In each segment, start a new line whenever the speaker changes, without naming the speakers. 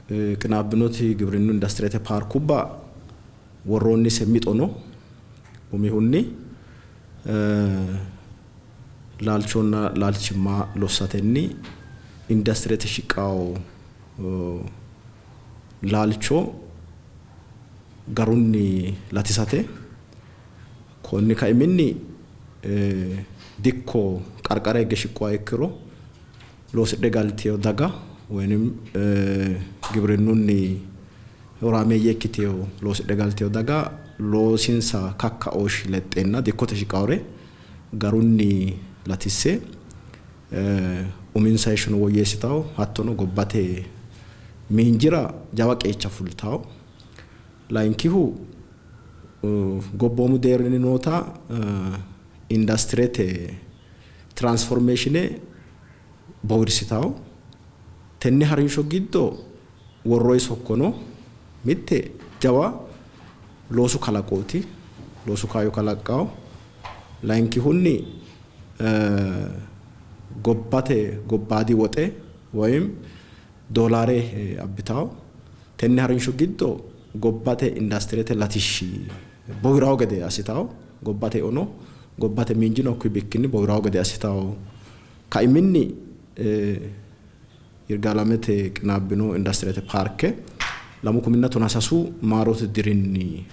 Qinaabbinoti gibrinnu industirete paarkubba worroonnise mixo no. Umihunni laalchonna laalchimma lossatenni industirete shiqqawo laalcho garunni latisate, konni kaiminni dikko qarqara higge shiqquwa ikkiro loosidhe galteyo daga woynim gibrinnunni horaameeyye ikkiteyo loosidhe galteyo daga loosinsa kakkaooshshi lexxeenna dikkote shiqawore garunni latisse uminsa heeshshono woyyeessitawo, hattono gobbate miinjira jawa qeecha fultawo. Layinkihu gobboomu deerrinni noota industirete transformeeshine bowirsitawo. Tenne harinsho giddo worroyi sokkono mitte jawa loosu kalaqooti, loosu kaayyo kalaqqawo. Layinkihunni gobbate gobbaadi woxe woyim doolaare abbitawo. Tenne harinsho giddo gobbate industirete latishshi bowirawo gede assitawo, gobbate eono gobbate miinjino hakkuyi bikkinni bowirawo gede assitawo. Kaiminni Yirgaalamete qinaabbino industirete paarke 2013 maarote dirinni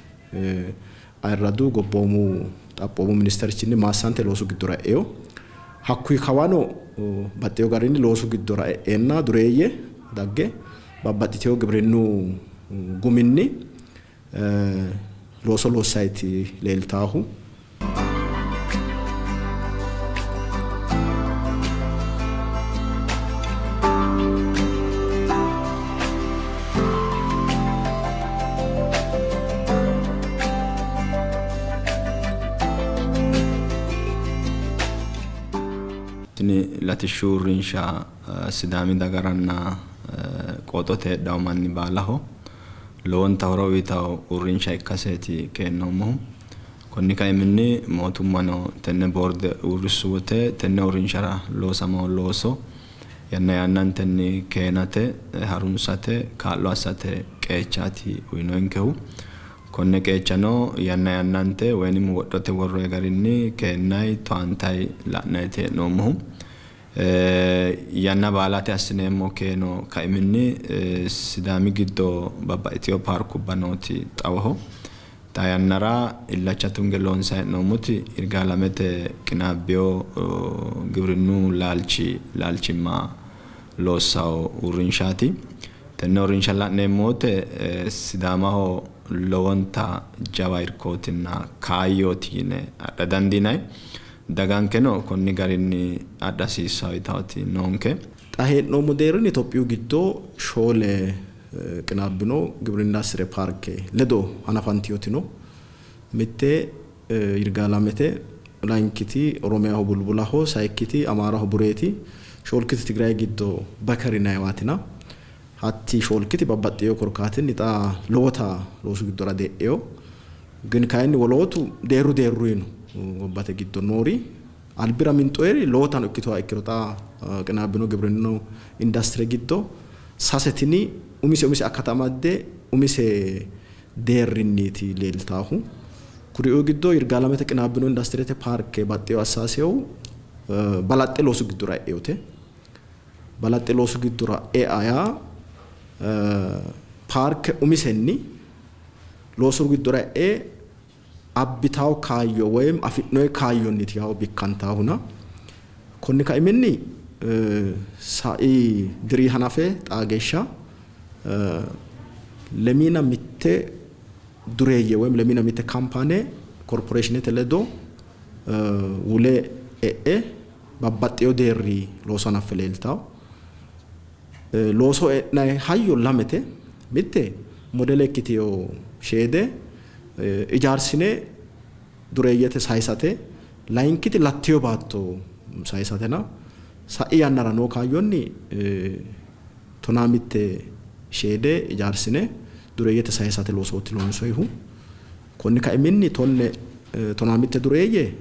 ayirradu gobboomu xaphoomu ministerchinni maassante loosu giddora e'eyo. Hakkuyi kawano baxxeyo garinni loosu giddora e'eenna dureeyye dagge babbaxxiteyo gibrinnu guminni looso loossayti leeltaahu.
Tini latishshu uurrinsha Sidaami dagaranna qooxote heedhawo manni baalaho lowonta horo uyitawo uurrinsha ikkaseeti keennoommohu. Konni kaiminni mootummano tenne boorde uurrissu wote tenne uurrinshara loosamawo looso yanna yannantenni keenate, harunsate, kaa'lo assate qeechaati uyinoyinkehu. Konne qeechano yanna yannante woyinim wodhote worroyi garinni keennayi, towaantayi la'nayiiti hee'noommohu. Yanna baalate assineemmo keeno kaiminni Sidaami giddo babbaxxiteyo paarkubba nooti xawoho. Xaa yannara illacha tunge loonsayi hee'noommoti Yirgaalamete qinaabbeyo gibrinnu laalchi laalchimma loossawo uurrinshaati. Tenne uurrinsha la'neemmo wote Sidaamaho lowonta jawa irkootinna kaayyooti yine adha dandiinanni. Dagankeno konni garinni adha hasiissawo yitawoti noonke.
Xa hee'noommo deerrinni Itophiyu giddo 4 qinaabbino gibrinnu industire paarke ledo hanafantiyoti no. Mitte Yirgaalamete, layinkiti Oromiyaho Bulbulaho, sayikkiti Amaaraho Bureeti, shoolkiti Tigraye giddo Bakari yinanniwaatina. Hatti shoolkiti babbaxxeyo korkaatinni xa lowota loosu giddora de'eyo. Gin kayinni wolootu deerru deerruyi no gobbate giddo noori albira minxoeri lowotano ikkitoha ikkiro xa qinaabbino gibrinnu industire giddo sase tini umise umise akata amadde umise deerrinniiti leeltaahu. Kuriuu giddo Yirgaalamete qinaabbino industirete paarke baxxeyo assaasehu balaxxe loosu giddora e'eyote. Balaxxe loosu giddora ea yaa paarke umisenni loosu giddora e'e abbitawo kaayyo woyim afi'noyi kaayyonniiti yawo bikkantaahuna. Konni kaiminni sai diri hanafe xaa geeshsha 25 dureeyye woyim 25 kampaane korporeeshinete ledo wule e'e babbaxxeyo deerri looso hanaffe leeltawo. Looso e'nayi hayyo lamete. Mitte modele ikkiteyo sheede ijaarsine dureeyyete sayisate, layinkiti latteyo baatto sayisatena. Sai yannara noo kaayyonni 15 sheede ijaarsine dureeyyete sayisate loosooti loonsoyihu. Konni kaiminni 15 dureeyye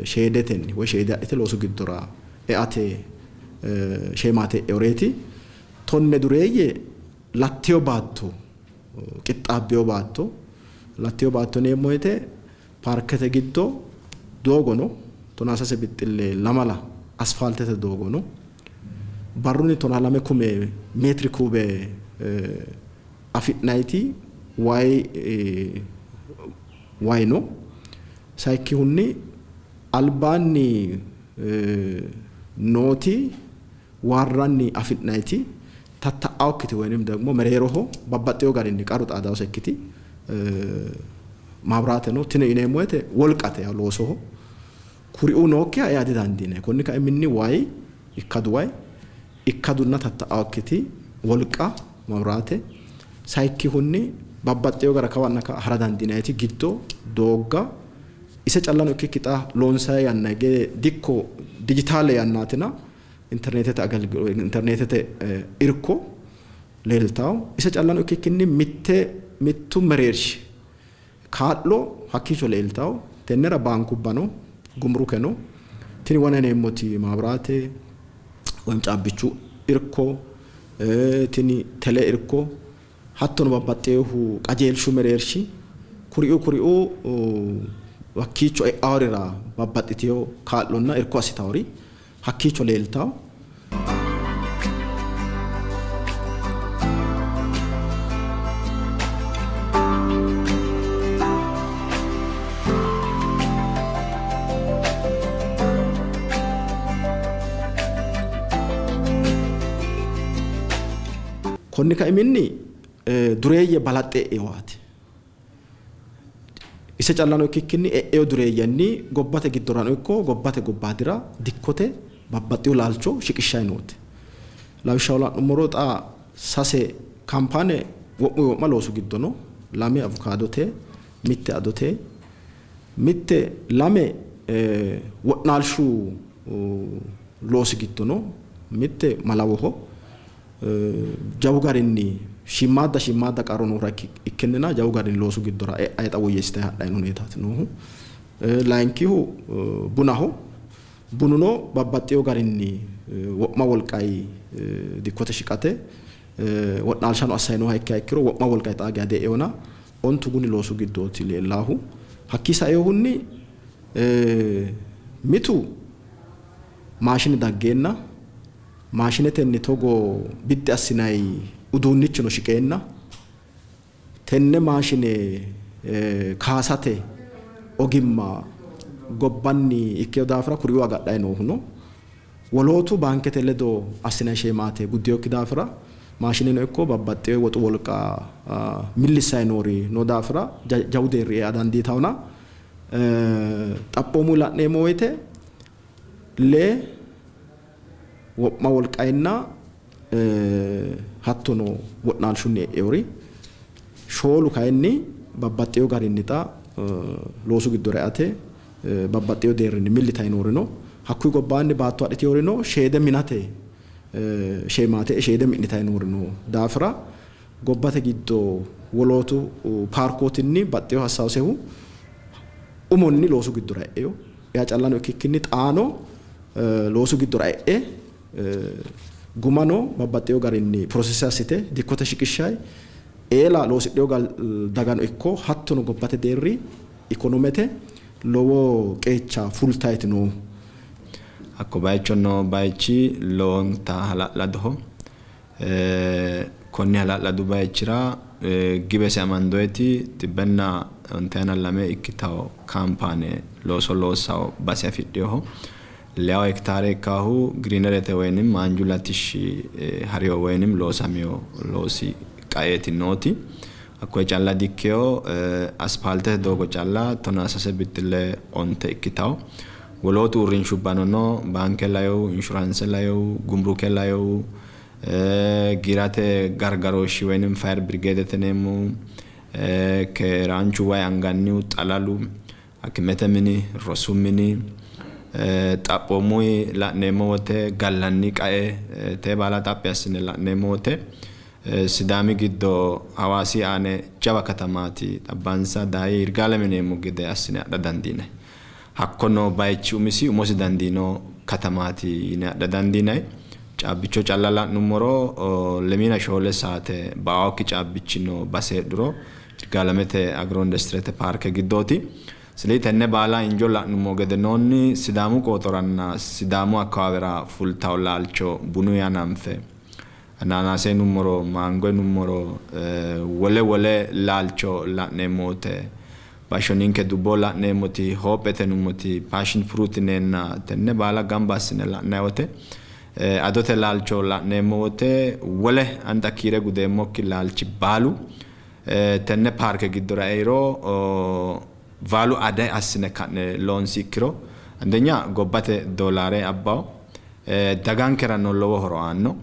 sheedetenni woy sheede adhite loosu giddora eate sheemaate e'eoreeti. 10 dureeyye latteyo baatto qixxaabbeyo baatto latteyo baatto yineemmo woyte paarkete giddo doogo no 16.2 asfaaltete doogo no barrunni 12 meetiri kuube afi'nayiti wayi no sayikkihunni albaanni nooti waarranni afi'nayiti tatta'aokkiti ወይንም ደግሞ mereeroho babbaxxeyo garinni qaru xaadawosekkiti maabiraate no tini yineemmo woyte wolqate yaa loosoho kuriuu nookkiha ea didandiinanni konni kaiminni wayi ikkadu wayi ikkadunna tatta'aokkiti wolqa maabiraate sayikkihunni babbaxxeyo gara kawanna ka'a hara dandiinayiti giddo doogga ise callano ikkikki xa loonsayi yanna dikko dijitaale yannaatina interneetete irko leeltawo ise callano ikkikkinni mittu mereershi kaa'lo hakkiicho leeltawo tennera baankubbano gumruke no tini wona yineemmoti maabiraate ወይም caabbichu irko tini tele irko hattono babbaxxeyohu qajeelshu mereershi kuriuu hakkiicho e'aworira babbaxxiteyo kaa'lonna irko assitawori hakkiicho leeltawo. Konni kaiminni dureeyye balaxxe e'ewaati ise callano ikkikkinni e'eo dureeyyenni gobbate giddorano ikko gobbate gobbaadira dikkote babbaxxeyo laalcho shiqishshayi noote lawishshaho la'nummoro xa sase kaampaane wo'mu wo'ma loosu giddo no lame avukaadote mitte adote mitte lame wo'naalshu loosi giddo no mitte malawoho jawu garinni shiimmaadda qarru noora ikkinnina jawu garinni loosu giddora e'ayi xa woyyeessitayi hadhayi no huneetaati noohu. Layinkihu bunaho bununo babbaxxeyo garinni wo'ma wolqayi dikkote shiqate wo'naalshano assayi nooha ikkiha ikkiro wo'ma wolqayi xaa geya de'eona ontu guni loosu giddooti leellaahu. Hakkii saeehunni mitu maashine daggeenna maashinetenni togo biddi assinayi uduunnichino shiqeenna tenne maashine kaasate ogimma gobbanni ikkeyo daafira kuriuu agadhayi noohu no wolootu baankete ledo assinayi sheemaate guddeyokki daafira maashineno ikko babbaxxeyo woxu wolqa millissayi noori no daafira jawu deerri ea dandiitawona xaphoomu la'neemmo woyte lee wo'ma wolqayinna hattono wo'naalshunni e'eori shoolu kayinni babbaxxeyo garinni xa loosu giddora eate babbaxxeyo deerrinni millitayi noori no hakkuyi gobbaanni baatto adhiteyori no sheede minate sheemaate sheede mi'nitayi noori no daafira gobbate giddo wolootu paarkootinni baxxeyo hassawosehu umonni loosu giddora e'eyo ea callano ikkikkinni xaano loosu giddora e'e gumano babbaxxeyo garinni prosese assite dikkote shiqishshayi eela loosidheyo dagano ikko hattono gobbate deerri ikonomete lowo qeecha fultayiti noohu.
Hakko bayicho noo bayichi lowonta hala'ladoho. Konni hala'ladu bayichira gibese amandoyeti 192 ikkitawo kaampaane looso loossawo base afidheyoho. 2 hektaare ikkaahu giriinerete ወይንም haanju latishshi hariyo ወይንም loosamiyo loosi qaeeti nooti. Hakkoye calla dikkeyo aspaaltete doogo calla 16.9 ikkitawo. Wolootu uurrinshubbano no baanke layohu, inshuraanse layohu, gumruke layohu, giirate gargarooshshi ወይንም ፋየር ብሪጌድete yineemmohu, keeraanchu wayi angannihu xalalu, hakimete mini, rosu mini, xaphoomuyi la'neemmo wote gallanni qae tee baala xaphi assine la'neemmo wote Sidaami giddo Hawaasi aane jawa katamaati xabbansa daaye Yirgaalame yineemmo gede assine adha dandiinanni. Hakko noo bayichi umisi umosi dandiino katamaati yine adha dandiinanni. Caabbicho calla la'nummoro 24 saate ba'aokki caabbichi noo base heedhuro Yirgaalamete agro industirete paarke giddooti. Silei tenne baala injo la'nummo gedenoonni Sidaamu qooxoranna Sidaamu akkawaawera fultawo laalcho bunu hananfe anaanaase yinummoro maango yinummoro wole wole laalcho la'neemmo wote bashsho ninke dubbo la'neemmoti hoophete yinummoti passion fruit yineenna tenne baala gamba assine la'nanni wote adote laalcho la'neemmo wote wole anta kiire gudeemmokki laalchi baalu tenne paarke giddora eiro value add assine ka'ne loonsi ikkiro አንደኛ gobbate doolaare abbawo dagankerano lowo horo aanno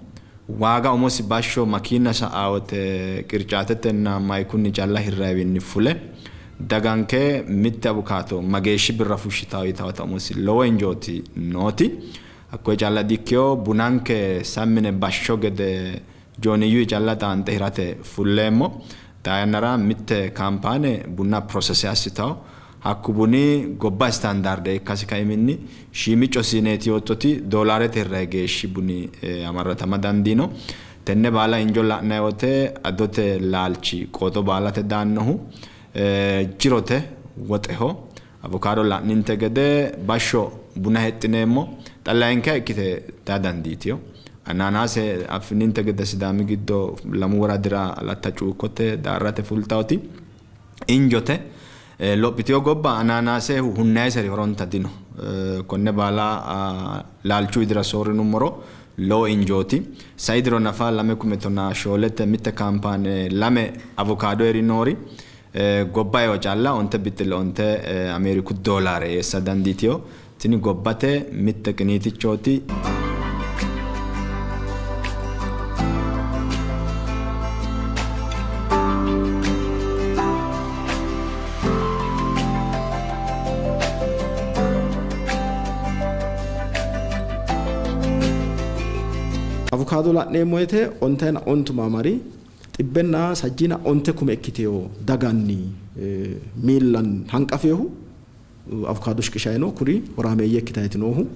waaga umosi bashsho makiina sa'a wote qircaatetenna mayikunni calla hirrayiwinni fule daganke mitte avukaato mageeshshi birra fushshitawo yitawota umosi lowo injooti nooti. Hakkoye calla dikkiyo bunanke sammine bashsho gede jooniyyu calla xaanxe hirate fulleemmo. Xaa yannara mitte kaampaane buna process assitawo hakku buni gobba standarde ikkasi kaiminni shiimicco siineeti yoottoti doolaarete hirrayi geeshshi buni amarratama dandiino. Tenne baala injo la'nayi wote adote laalchi qooxo baalate daannohu jirote woxeho. Avokaado la'ninte gede bashsho buna hexxineemmo xa layinkiha ikkite daa dandiitiyo. Anaanaase affininte gede Sidaami giddo 2 woradira Alatta Cuukkote Daarrate fultawoti injote lophitiyo gobba anaanaase hunnayiseri horonta dino. Konne baala laalchu widira soorrinummoro lowo injooti. Sai diro nafa 2014 mitte kaampaane 2 avokaado eri noori gobba eo calla 9.9 Ameeriku doolaare eessa dandiitiyo. Tini gobbate mitte qiniitichooti.
Avocado la'neemmo woyte 95 maamari 169 kume ikkiteyo daganni miillan hanqafehu avocado shiqishayi no kuri horaameeyye ikkitayti noohu.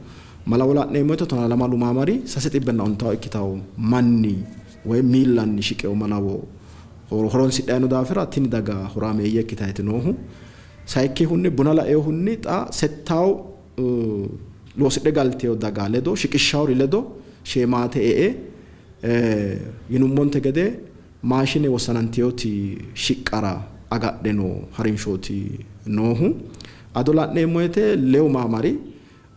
Malawo la'neemmo woyte 12 maamari 310 ikkitawo manni woy miillanni shiqeyo malawo horonsidhayi no daafira tini daga horaameeyye ikkitayti noohu. Sayikkihunni buna laeehunni xa settawo loosidhe galteyo daga ledo shiqishshawori ledo sheemaate e'e yinummonte gede maashine wossananteyoti shiqqara agadhe noo harinshooti noohu. Ado la'neemmo woyte 2 maamari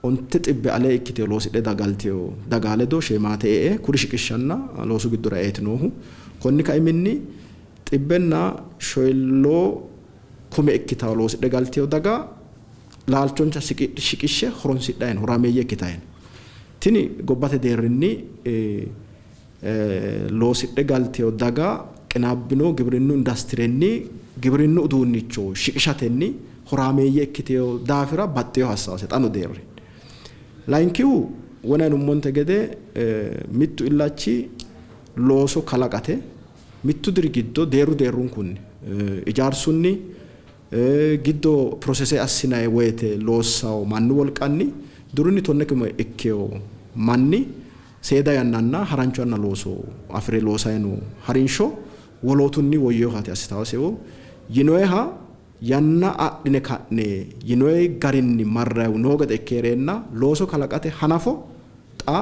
900 ale ikkiteyo loosidhe galteyo daga ledo sheemaate e'e kuri shiqishshanna loosu giddora eeti noohu. Konni kaiminni 104 kume ikkitawo loosidhe galteyo daga laalchonsa shiqishshe horonsidhayi no horaameeyye ikkitayi no. Tini gobbate deerrinni loosidhe galteyo daga qinaabbino gibrinnu industirenni gibrinnu uduunnicho shiqishatenni horaameeyye ikkiteyo daafira baxxeyo hassawase xa no deerri. Layinkihu wona yinummonte gede mittu illachi looso kalaqate mittu diri giddo deerru deerrunkunni ijaarsunni giddo processe assinayi woyte loossawo mannu wolqanni durunni 10 kume ikkeyo manni seeda yannanna harancho yanna looso afire loosayi no harinsho wolootunni woyyeewohaati assitawosewo yinoyeha yanna adhine ka'ne yinoye garinni marrayihu noo gede ikke heereenna looso kalaqate hanafo xa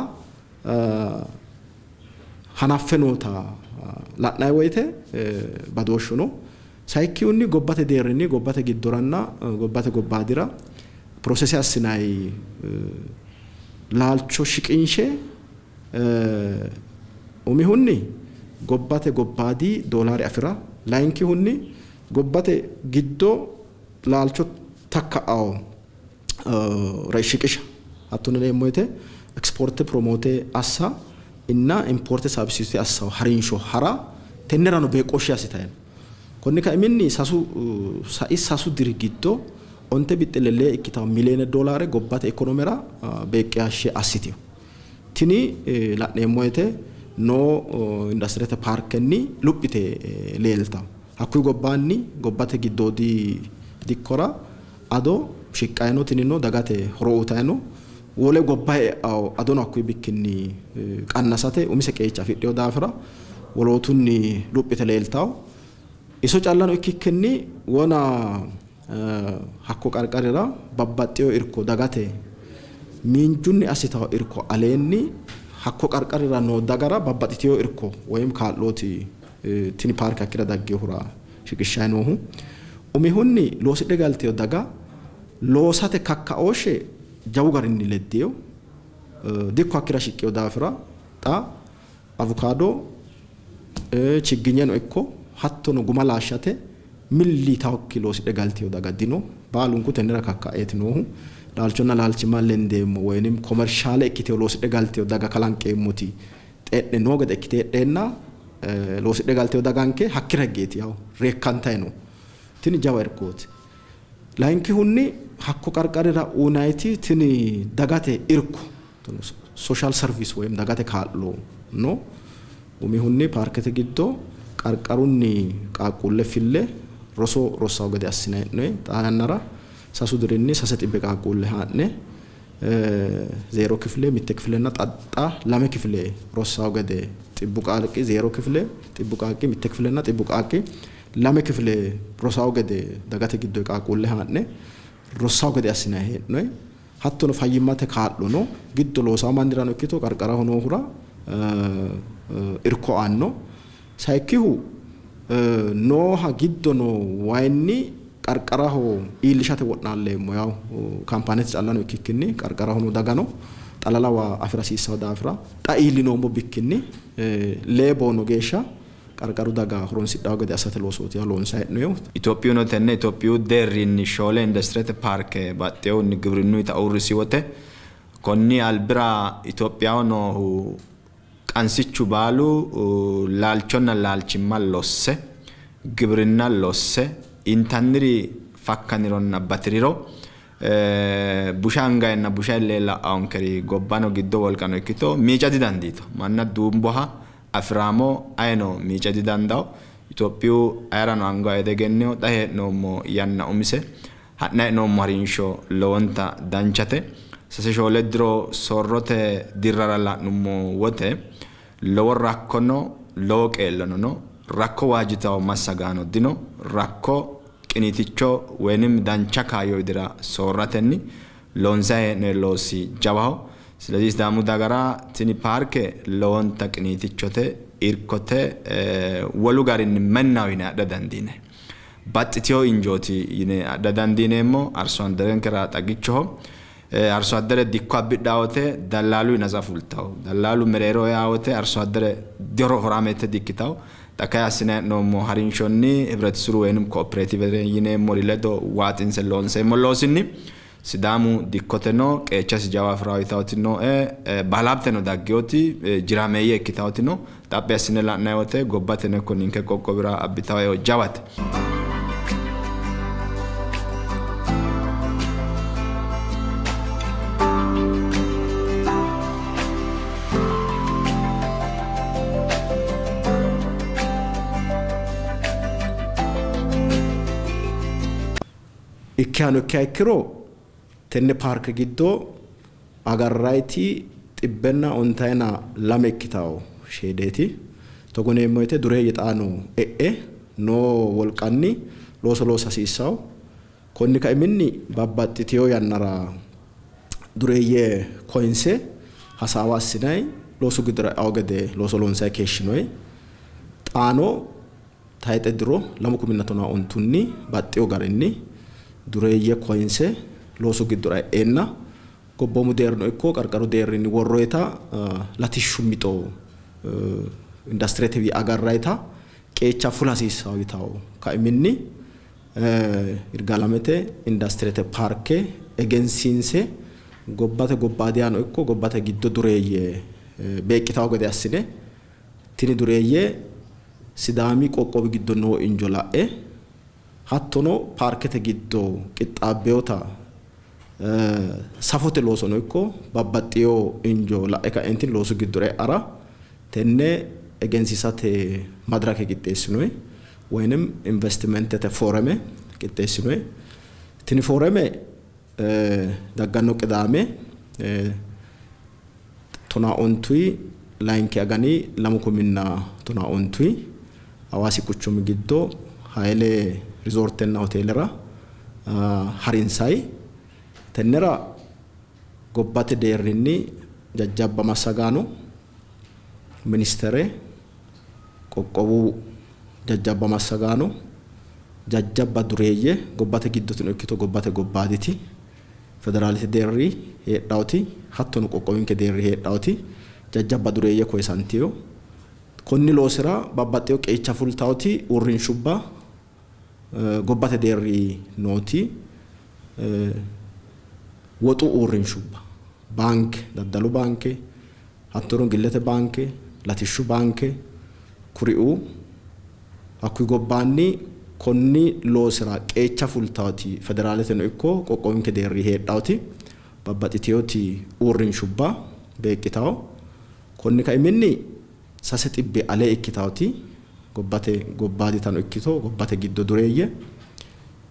hanaffe noota la'nayi woyte badooshshu no. Sayikkihunni gobbate deerrinni gobbate giddoranna gobbate gobbaadira processe assinayi laalcho shiqinshe umihunni gobbate gobbaadi doolaare afira, layinkihunni gobbate giddo laalcho takka'awo shiqisha hattono yineemmo woyte exporte promote assa inna importe substitute assawo harinsho hara tennerano beeqqooshshe assitayi no. Konni kaiminni sai 3 diri giddo 9.2 ikkitawo miliyoone doolaare gobbate ikonomera beeqqeeshshe assiteyo. Tini la'neemmo woyte noo industirete paarkenni luphite leeltawo. Hakkuyi gobbaanni gobbate giddoodi dikkora ado shiqqayi no, tinino dagate horo uyitayi no. Wole gobba e'awo adono hakkuyi bikkinni qannasate umise qeecha afidhino daafira wolootunni luphite leeltawo. Iso callano ikkikkinni wona hakko qarqarira babbaxxeyo irko dagate miinjunni assitawo irko aleenni hakko qarqarira noo dagara babbaxxiteyo irko woyim kaa'looti tini paarke hakkira dagginohura shiqishshayi noohu. Umihunni loosidhe galteyo daga loosate kakkaooshshe jawu garinni leddiyo dikko hakkira shiqqeyo daafira xa avukaado chigginyeno ikko hattono guma laashshate milli yitawokki loosidhe galteyo daga dino. Baalunku tennera kakkaeeti noohu. Laalchonna laalchimma lendeemmo woynim komershaale ikkiteyo loosidhe galteyo daga kalanqeemmoti xe'ne noo gede ikkite heedheenna loosidhe galteyo daganke hakkira higgeeti yawo reekkantayi no. Tini jawa irkooti. Layinkihunni hakko qarqarira uynayiti tini dagate irko social service woyim dagate kaa'lo no. Umihunni paarkete giddo qarqarunni qaaqquulle fille roso rossawo gede assinayi hee'noyi. Xaa yannara 3 dirinni 300 qaaqquulle haa'ne 0 kifile, 1 kifilenna xa 2 kifile rossawo gede 100 qaaqqi 0 kifile, 100 qaaqqi 1 kifilenna 100 qaaqqi 2 kifile rosawo gede dagate giddo qaaqquulle haa'ne rossawo gede assinayi hee'noyi. Hattono fayyimmate kaa'lo no giddo loosawo mannirano ikkito qarqaraho noohura irko aanno. Sayikkihu nooha giddo noo wayinni qarqaraho iillishate wo'naalleemmo yawo kaampaanete callano ikkikkinni qarqaraho noo dagano xalala waa afira hasiissawo daafira xa iillinoommo bikkinni 2 boono geeshsha qarqaru daga horonsidhawo gede assate loosooti yaa loonsayi hee'noyehu.
Itophiyuno tenne Itophiyu deerrinni 4 industirete paarke baxxeehunni gibrinnuyita uurrisi wote konni albira Itophiyaho noohu qansichu baalu laalchonna laalchimma losse gibrinna losse intanniri fakkanironna batiriro busha angayenna busha ille la'aonkeri gobbano giddo wolqano ikkito miica didandiito. Manna duumboha afiraamo ayeno miica didandawo. Itophiyu ayerano anga edegenneho xa hee'noommo yanna umise ha'nayi hee'noommo harinsho lowonta danchate. 3 diro soorrote dirrara la'nummo wote lowo rakkono lowo qeellono no. Rakko waajjitawo massagaano dino. Rakko qiniiticho woyinim dancha kaayyo widira soorratenni loonsayi hee'noyi loosi jawaho. ስለዚህ Sidaamu dagara tini paarke lowonta qiniitichote irkote wolu garinni mennaho yine adha dandiine baxxiteyo injooti yine adha dandiineemmo. Arso adderenkera xagichoho. Arso addere dikko abbidhaa wote dallaalu natsa fultawo. Dallaalu mereero eaa wote arso addere diro horaamete dikkitawo. Xa kayi assinayi hee'noommo harinshonni hibretisuru woyinim kooperative yineemmori ledo waaxinse loonseemmo loosinni Sidaamu dikkote no qeechasi jawa afirawo yitawoti nooe baalaabteno daggewoti jiraameeyye ikkitawoti no. Xaphi assine la'nayi wote gobbateno ikko ninke qoqqowira abbitawo eo jawate.
Ikkihano ikkiha ikkiro tenne paarke giddo agarrayti 192 ikkitawo sheedeeti. Togo yineemmo woyte dureeyye xaano e'e noo wolqanni looso loosa hasiissawo. Konni kaiminni babbaxxiteyo yannara dureeyye koyinse hasaawa assinayi loosu giddora e'awo gede looso loonsayi keeshshinoyi. Xaano tayixe diro 2015 baxxeyo garinni dureeyye koyinse loosu giddora e'eenna gobboomu deerrino ikko qarqaru deerrinni worroyita latishshu mixo industirete wi agarrayita qeecha fula hasiissawo yitawo kaiminni Yirgaalamete industirete paarke egensiinse gobbate gobbaadiyano ikko gobbate giddo dureeyye beeqqitawo gede assine tini dureeyye Sidaami qoqqowi giddo noo injo la'e hattono paarkete giddo qixxaabbeyota safote loosono ikko babbaxxiyo injo la'e ka'entinni loosu giddora e'ara tenne egensiisate madirake qixxeessinoyi woyinim investimentete fooreme qixxeessinoyi. Tini fooreme dagganno qidaame Tonaa ontuyi layinki agani 2017 Hawaasi quchumi giddo Hayle Rizoortenna Hoteelera harinsayi. Tennera gobbate deerrinni jajjabba massagaano, ministere, qoqqowu jajjabba massagaano, jajjabba dureeyye gobbate giddotino ikkito gobbate gobbaaditi, federaalete deerri heedhawoti, hattono qoqqowinke deerri heedhawoti jajjabba dureeyye koyisantiyo. Konni loosira babbaxxewo qeecha fultawoti uurrinshubba gobbate deerri nooti woxu uurrinshubba, baanke, daddalu baanke, hattono gillete baanke, latishshu baanke kuriuu hakkuyi gobbaanni konni loosira qeecha fultawoti federaaleteno ikko qoqqowinke deerri heedhawoti babbaxxitewoti uurrinshubba beeqqitawo. Konni kaiminni 300 ale ikkitawoti gobbate gobbaaditano ikkito gobbate giddo dureeyye,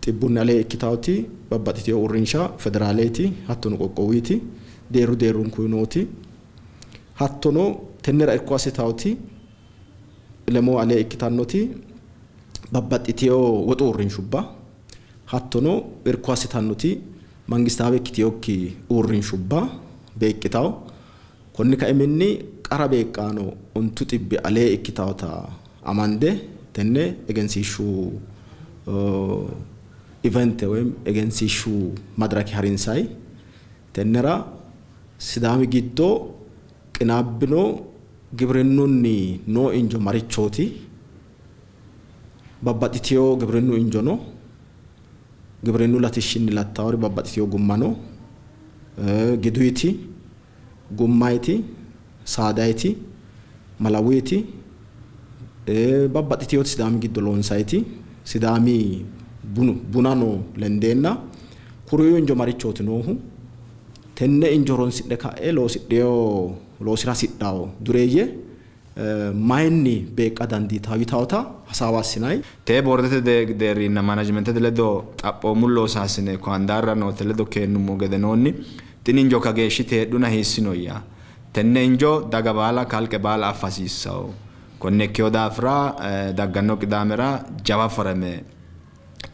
xibbunni ale ikkitawoti babbaxxitewo uurrinsha federaaleeti, hattono qoqqowuyti deerru deerrunkuyi nooti, hattono tennera irko assitawoti lemoo ale ikkitannoti babbaxxitewo woxu uurrinshubba, hattono irko assitannoti mangistaawe ikkitewokki uurrinshubba beeqqitawo. Konni kaiminni qara beeqqaano 500 ale ikkitawota amande tenne egensiishshu evente woyim egensiishshu madrake harinsayi. Tennera Sidaami giddo qinaabbino gibrinnunni noo injo marichooti, babbaxxitewo gibrinnu injo no, gibrinnu latishshinni lattawori babbaxxitewo gumma no, giduyiti, gummayiti, saadayiti, malawuyiti, babbaxxitewoti Sidaami giddo loonsayiti, Sidaami bunano lendeenna kuriuu injo marichooti noohu, tenne injo horonsidhe ka'e loosidheyo loosira hasidhawo dureeyye mayinni beeqqa dandiitawo yitawota hasaawa assinayi.
Tee boordete deerrinna manajimentete ledo xaphoomu loosaasine ko handaarra noote ledo keennummo gedenoonni tini injo kageeshshiti heedhuna hiissinoyya? Tenne injo daga baala kalqe baala affa hasiissawo. Konne ikkewo daafira dagganno qidaamera jawa foreme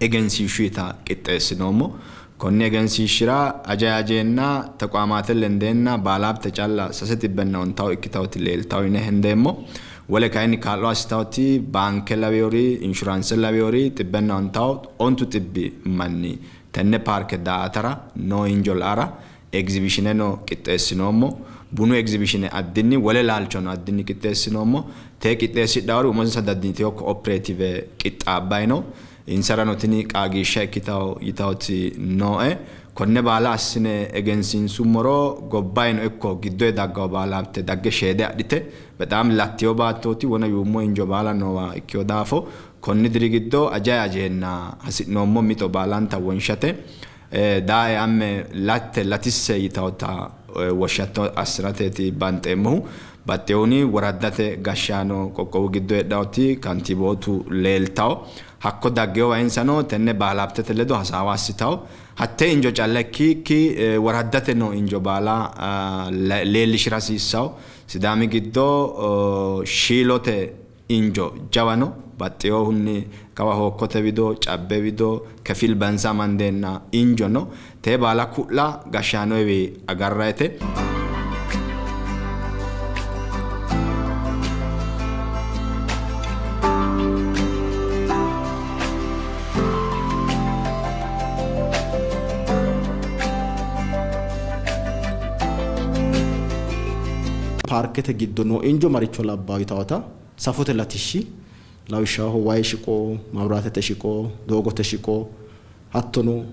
egensiishshuyita qixxeessinoommo. Konni egensiishshira ajay ajeenna tequamaate lendeenna baalaabte calla 350 ikkitawoti leeltawo yine hendeemmo. Wole kayinni kaa'lo assitawoti baanke lawiyori, inshuraanse lawiyori 150 900 manni tenne paarke daa''atara noo injo la'ara egzibishineno qixxeessinoommo. Bunu egzibishine addinni wole laalchono addinni qixxeessinoommo. Tee qixxeessidhawori umonsa dandiitino ko''opireetive qixxaabbanni no. Insarano tini qaagiishsha ikkitawo yitawoti nooe. Konne baala assine egensiinsummoro gobbayino ikko giddoyi daggawo baalaabte dagge sheede adhite bexaam lattiyo baattooti wona yuummo injo baala noowa ikkiyo daafo konni diri giddo ajay ajeenna hasi'noommo mixo baalanta wonshate daae amme latte latisse yitawota woshshatto assi'rateeti banxeemmohu. Baxxeehunni woraddate gashshaano qoqqowu giddo heedhawoti kantiibootu leeltawo. Hakko daggewowa insano tenne baalaabtete ledo hasaawa assitawo. Hattee injo calla ikkikki woraddate noo injo baala leellishira hasiissawo. Sidaami giddo shiilote injo jawa no. Baxxeewohunni kawa Hookkote wido, Cabbe wido, Kefil Bansa amandeenna injo no. Tee baala ku'la gashshaanoewi agarrayite.
Paarkete giddo noo injo maricho labbawo yitawota safote latishshi lawishshaho wayi shiqo, maabiraatete shiqo, doogote shiqo, hattono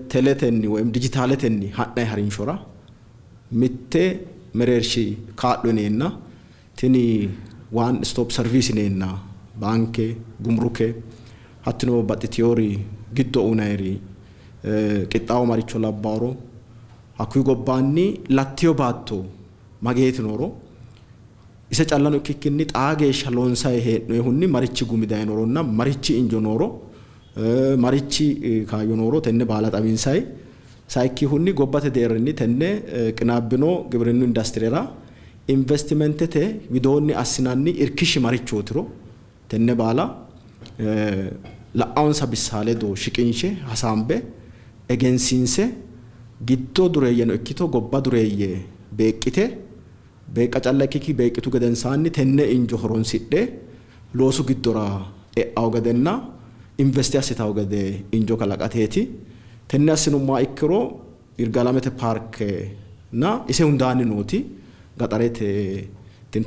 teletenni woyim dijitaaletenni ha'nanni harinshora mitte mereershi kaa'lo yineenna tini one stop service yineenna baanke, gumruke, hattono babbaxxitewori giddo uyinayiri qixxaawo maricho labbaworo hakkuyi gobbaanni lattiyo baatto mageeti nooro ise callano ikkikkinni xaa geeshsha loonsayi hee'noyihunni marichi gumi dayinoronna marichi injo nooro marichi kaayyo nooro tenne baala xawinsayi. Sayikkihunni gobbate deerrinni tenne qinaabbino gibirinnu indastirera investimentete widoonni assinanni irkishshi marichootiro tenne baala la'ansa bissa ledo shiqinshe hasaambe egensiinse giddo dureeyyeno ikkito gobba dureeyye beeqqite beeqqa calla ikkikki beeqqitu gedensaanni tenne injo horonsidhe loosu giddora e'awo gedenna investi assitawo gede injo kalaqateeti. Tenne assinummoha ikkiro Yirgaalamete paarkenna ise hundaanni nooti gaxarete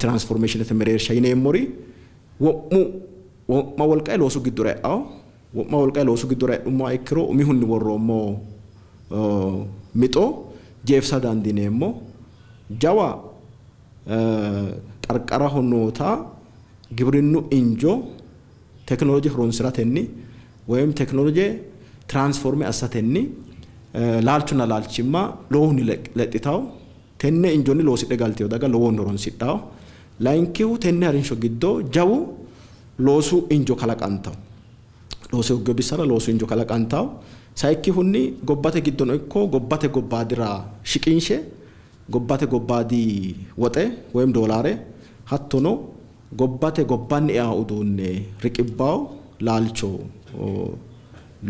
transformeeshinete mereersha yineemmori wo'mu wo'ma wolqayi loosu giddora e'awo. Wo'ma wolqayi loosu giddora e'nummoha ikkiro umihunni worroommo mixo jeefisa dandiineemmo. Jawa qarqaraho noota gibirinnu injo tekinoloje horonsiratenni woyim tekinoloje transforme assatenni laalchunna laalchimma lowohunni lexxitawo. Tenne injonni loosidhe galteyo daga lowohunni horonsidhawo. Layinkihu tenne harinsho giddo jawu loosu injo kalaqantawo. Loosu hogge bissara loosu injo kalaqantawo. Sayikkihunni gobbate giddono ikko gobbate gobbaadira shiqinshe gobbate gobbaadi woxe woyim doolaare hattono gobbate gobbanni ea uduunne riqibbawo laalcho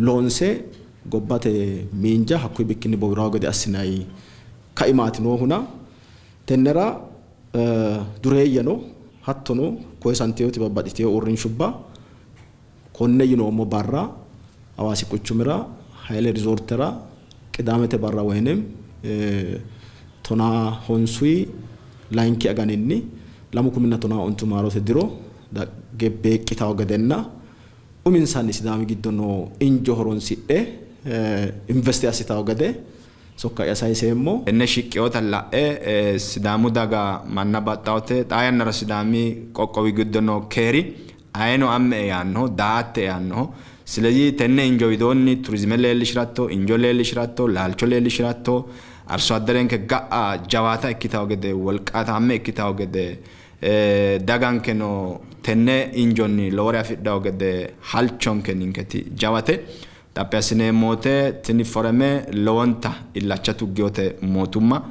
loonse gobbate miinja hakkuyi bikkinni bowirawo gede assinayi kaimaati noohuna tennera dureeyyeno hattono koyisanteyooti babbaxxiteyo uurrinshubba konne yinoommo barra Hawaasi quchumira Hayle Rizoortera Qidaamete barra woyinim 15 layinki aganinni 2015 maarote diro dagge beeqqitawo gedenna uminsanni Sidaami giddo noo injo horonsidhe investi assitawo gede sokka'ya sayiseemmo.
Tenne shiqqinota la'e Sidaamu daga manna baxxawote xaa yannara Sidaami qoqqowi giddo noo keeri ayeno amme''e yaannoho, daa''atte yaannoho. Silezi tenne injo widoonni turizime leellishiratto, injo leellishiratto, laalcho leellishiratto, arso adderenke ga'a jawaata ikkitawo gede, wolqaataame ikkitawo gede, dagankeno tenne injonni lowore afidhawo gede halchonke ninketi jawate. Xaphi assineemmo wote tini foreme lowonta illacha tuggiyote mootumma.